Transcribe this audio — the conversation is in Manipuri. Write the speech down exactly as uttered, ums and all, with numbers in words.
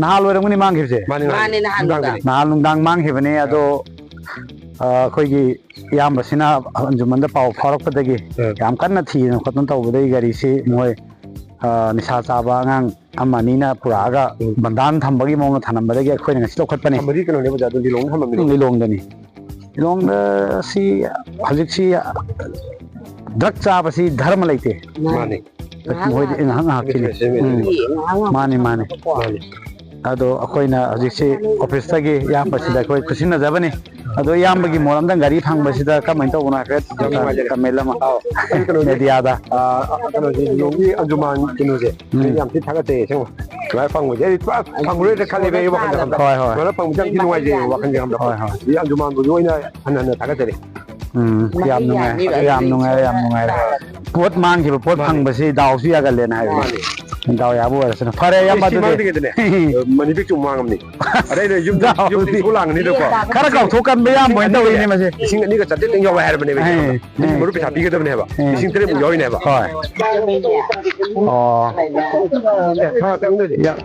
ꯅꯍꯥꯟ ꯑꯣꯏꯔꯝꯒꯅꯤ ꯃꯥꯡꯈꯤꯕꯁꯦ꯫ ꯃꯥꯅꯦ, ꯃꯥꯅꯦ, ꯅꯍꯥꯟ ꯅꯨꯡꯗꯥꯡꯗꯅꯦ꯫ ꯅꯍꯥꯟ ꯅꯨꯡꯗꯥꯡ ꯃꯥꯡꯈꯤꯕꯅꯦ꯫ ꯑꯗꯣ ꯑ, ꯑꯩꯈꯣꯏꯒꯤ ꯏꯌꯥꯝꯕꯁꯤꯅ ꯑꯟꯖꯨꯃꯟꯗ ꯄꯥꯎ ꯐꯥꯎꯔꯛꯄꯗꯒꯤ, ꯎꯝ꯫ ꯌꯥꯝ ꯀꯟꯅ ꯊꯤꯗꯅ ꯈꯣꯠꯇꯅ ꯇꯧꯕꯗꯒꯤ ꯒꯥꯔꯤꯁꯤ ꯃꯣꯏ, ꯑ, ꯅꯤꯁꯥ ꯆꯥꯕ ꯑꯉꯥꯡ ꯑꯃ ꯑꯅꯤꯅ ꯄꯨꯔꯛꯑꯒ ꯎꯝ꯫ ꯕꯟꯗꯥꯟ ꯊꯝꯕꯒꯤ ꯃꯑꯣꯡꯗ ꯊꯝꯂꯝꯕꯗꯒꯤ ꯑꯩꯈꯣꯏꯅ ꯉꯁꯤ ꯂꯧꯈꯠꯄꯅꯤ꯫ ꯊꯝꯕꯗꯤ ꯀꯩꯅꯣꯅꯦ ꯑꯣꯖꯥ, ꯑꯗꯨꯝ ꯂꯤꯂꯣꯡꯗ ꯊꯝꯃꯝꯃꯤꯅꯦ꯫ ꯂꯤꯂꯣꯡꯗꯅꯤ꯫ ꯂꯤꯂꯣꯡꯗ ꯁꯤ ꯍꯧꯖꯤꯛꯁꯤ ꯗ꯭ꯔꯒ ꯆꯥꯕꯁꯤ ꯙꯔꯃ ꯂꯩꯇꯦ꯫ ꯃꯥꯅꯦ꯫ ꯃꯣꯏꯗꯤ ꯉꯥꯏꯍꯥꯛ ꯉꯥꯏꯍꯥꯛꯀꯤꯅꯤ꯫ ꯕꯤꯖꯤꯅꯦꯁꯁꯦ ꯎꯝ꯫ ꯃꯤꯗꯨꯗꯤ꯫ ꯃꯥꯅꯤ, ꯃꯥꯅꯤ꯫ ꯃꯥꯅꯦ꯫ ꯑꯗꯣ ꯑꯩꯈꯣꯏꯅ ꯍꯧꯖꯤꯛꯁꯤ ꯑꯣꯐꯤꯁꯇꯒꯤ ꯏꯌꯥꯝꯕꯁꯤꯗ ꯑꯩꯈꯣꯏ ꯈꯨꯠꯁꯤꯟꯅꯖꯕꯅꯤ꯫ ꯑꯗꯣ ꯏꯌꯥꯝꯕꯒꯤ ꯃꯣꯠ ꯑꯝꯇꯪ ꯒꯥꯔꯤ ꯐꯪꯕꯁꯤꯗ ꯀꯃꯥꯏꯅ ꯇꯧꯕꯅꯣ ꯍꯥꯏꯐꯦꯠ ꯌꯥꯝ ꯅꯨꯡꯉꯥꯏꯖꯔꯦ꯫ ꯀꯃꯦꯟ ꯑꯃ ꯑꯥꯎ꯫ ꯑꯩ ꯀꯩꯅꯣꯁꯦ, ꯃꯦꯗꯤꯌꯥꯗ꯫ ꯑꯥ, ꯀꯩꯅꯣꯁꯦ, ꯂꯤꯂꯣꯡꯒꯤ ꯑꯟꯖꯨꯃꯥꯟ ꯀꯩꯅꯣꯁꯦ, ꯎꯝ꯫ ꯑꯩ ꯌꯥꯝ ꯊꯤ ꯊꯥꯒꯠꯆꯩꯌꯦ ꯑꯁꯦꯡꯕ꯫ ꯁꯨꯃꯥꯏꯅ ꯐꯪꯕꯁꯦ ꯑꯩ ꯄꯨꯔꯥ ꯐꯪꯉꯔꯣꯏꯗ꯭ꯔꯥ ꯈꯜꯂꯦꯕ ꯑꯩ ꯋꯥꯈꯜꯗ ꯈꯪꯕ꯭ꯔꯥ? ꯍꯣꯏ, ꯍꯣꯏ꯫ ꯁꯨꯃꯥꯏꯅ ꯐꯪꯕꯁꯦ ꯌꯥꯝ ꯊꯤ ꯅꯨꯡꯉꯥꯏꯖꯩꯌꯦ ꯋꯥꯈꯜꯁꯦ ꯈꯪꯕ꯭ꯔꯥ? ꯍꯣꯏ, ꯍꯣꯏ꯫ ꯑꯗꯒꯤ ꯑꯟꯖꯨꯃꯥꯟꯕꯨꯁꯨ ꯑꯩꯅ ꯍꯟꯅ ꯍꯟꯅ ꯊꯥꯒꯠꯆꯔꯤ꯫ ꯎꯝ, ꯌꯥꯝ ꯅꯨꯡꯉꯥꯏ, ꯌꯥꯝ ꯅꯨꯡꯉꯥꯏꯔꯦ, ꯌꯥꯝ ꯅꯨꯡꯉꯥꯏꯔꯦ꯫ ꯄꯣꯠ ꯃꯥꯡꯈꯤꯕ, ꯄꯣꯠ ꯃꯥꯅꯦ꯫ ꯃꯥꯅꯦ꯫ ꯗꯥꯎ ꯌꯥꯕ ꯑꯣꯏꯔꯁꯅꯨ꯫ ꯐꯔꯦ, ꯏꯌꯥꯝꯕ, ꯑꯩ ꯁꯤ ꯑꯗꯨꯗꯤ꯫ ꯃꯥꯡꯗꯒꯤꯗꯅꯦ, ꯃꯅꯤ ꯕꯦꯛꯁꯨ ꯃꯥꯡꯉꯝꯅꯤ꯫ ꯑꯗ ꯑꯩꯅ ꯌꯨꯝꯗ, ꯌꯨꯝꯗ ꯗꯥꯎꯗꯤ꯫ ꯏꯁꯧ ꯂꯥꯡꯉꯅꯤꯗꯀꯣ꯫ ꯈꯔ ꯀꯥꯎꯊꯣꯛꯀꯟꯕ ꯏꯌꯥꯝꯕ ꯑꯣꯏꯅ ꯇꯧꯔꯤꯅꯦ ꯃꯁꯦ꯫ ꯂꯤꯁꯤꯡ ꯑꯅꯤꯒ ꯆꯥꯇ꯭ꯔꯦꯠꯇꯪ ꯌꯥꯎꯋꯦ ꯍꯥꯏꯔꯕꯅꯦꯕ ꯑꯩꯅ꯫ ꯑꯦ, ꯑꯦ꯫ ꯃꯔꯨꯞ ꯄꯩꯁꯥ ꯄꯤꯒꯗꯕꯅꯦꯕ꯫ ꯑꯦ꯫ ꯂꯤꯁꯤꯡ ꯇꯔꯦꯠꯃꯨꯛ ꯌꯥꯎꯔꯤꯅꯦꯕ꯫ ꯍꯣꯏ꯫ ꯑꯣ꯫ ꯑꯦ, ꯊꯥ ꯇꯔꯨꯛꯅꯗꯤ꯫ ꯌꯥ-,